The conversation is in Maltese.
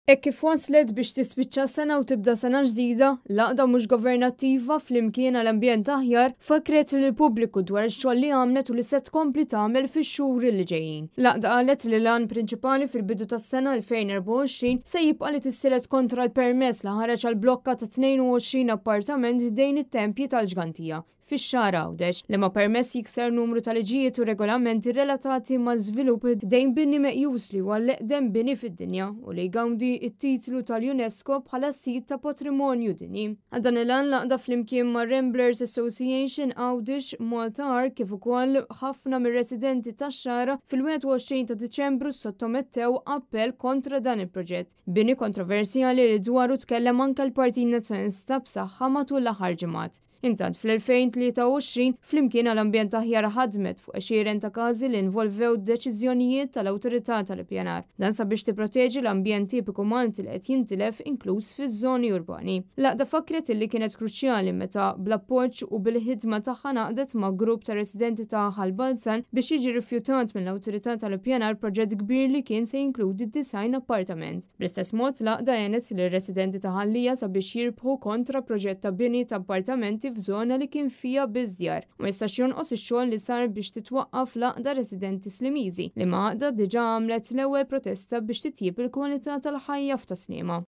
Hekk kif waslet biex tispiċċa sena u tibda sena ġdida, l-għaqda mhux governattiva Flimkien għal Ambjent Aħjar fakkret lill-pubbliku dwar ix-xogħol li għamlet u li se tkompli tagħmel fix-xhur li ġejjin. L-għaqda qalet li l-għan prinċipali fil-bidu tas-sena 2024 se jibqa' li tissielet kontra l-permess li ħareġ għal blokka ta' 22 appartament ħdejn it-tempji tal-Ġgantija. fix-Xagħra Għawdex, liema permess jikser numru ta' liġijiet u regolamenti relatati ma' żvilupp ħdejn bini meqjus li huwa l-eqdem bini fid-dinja u li jgawdi t-titlu tal-UNESCO bħala sit ta' patrimonju dinji. Għal dan il-għan l-għaqda flimkien mar-Ramblers Association Għawdex, Malta Ark kif ukoll ħafna mir-residenti tax-Xagħra fil-21 ta' Diċembru ssottomettew appell kontra dan il-proġett. Bini kontroversjali li dwaru tkellem anke l-Partit Nazzjonalista b'saħħa matul l-aħħar ġimgħat. Intant, fl-2023, Flimkien għal Ambjent Aħjar ħadmet fuq għexieren ta' każi li involvew deċiżjonijiet tal-Awtorità tal-Ippjanar. Dan sabiex tipproteġi l-ambjent tipiku Malti li qed jintilef inkluż fiż-żoni urbani. L-għaqda fakkret illi kienet kruċjali meta bl-appoġġ u bil-ħidma tagħha ngħaqdet ma' grupp ta' residenti ta' Ħal Balzan biex jiġi rifjutat mill-Awtorità tal-Ippjanar proġett kbir li kien se jinkludi 90 appartament. Bl-istess mod, l-għaqda għenet lir-residenti ta' Ħal Lija sabiex jirbħu kontra proġett ta' bini ta' appartamenti f'żona li kien fiha biss djar. Ma jistax jonqos ix-xogħol li sar biex titwaqqaf l-Għaqda Residenti Slimiżi, liema għaqda diġà għamlet l-ewwel protesta biex titjieb il-kwalità tal-ħajja f'Tas-Sliema.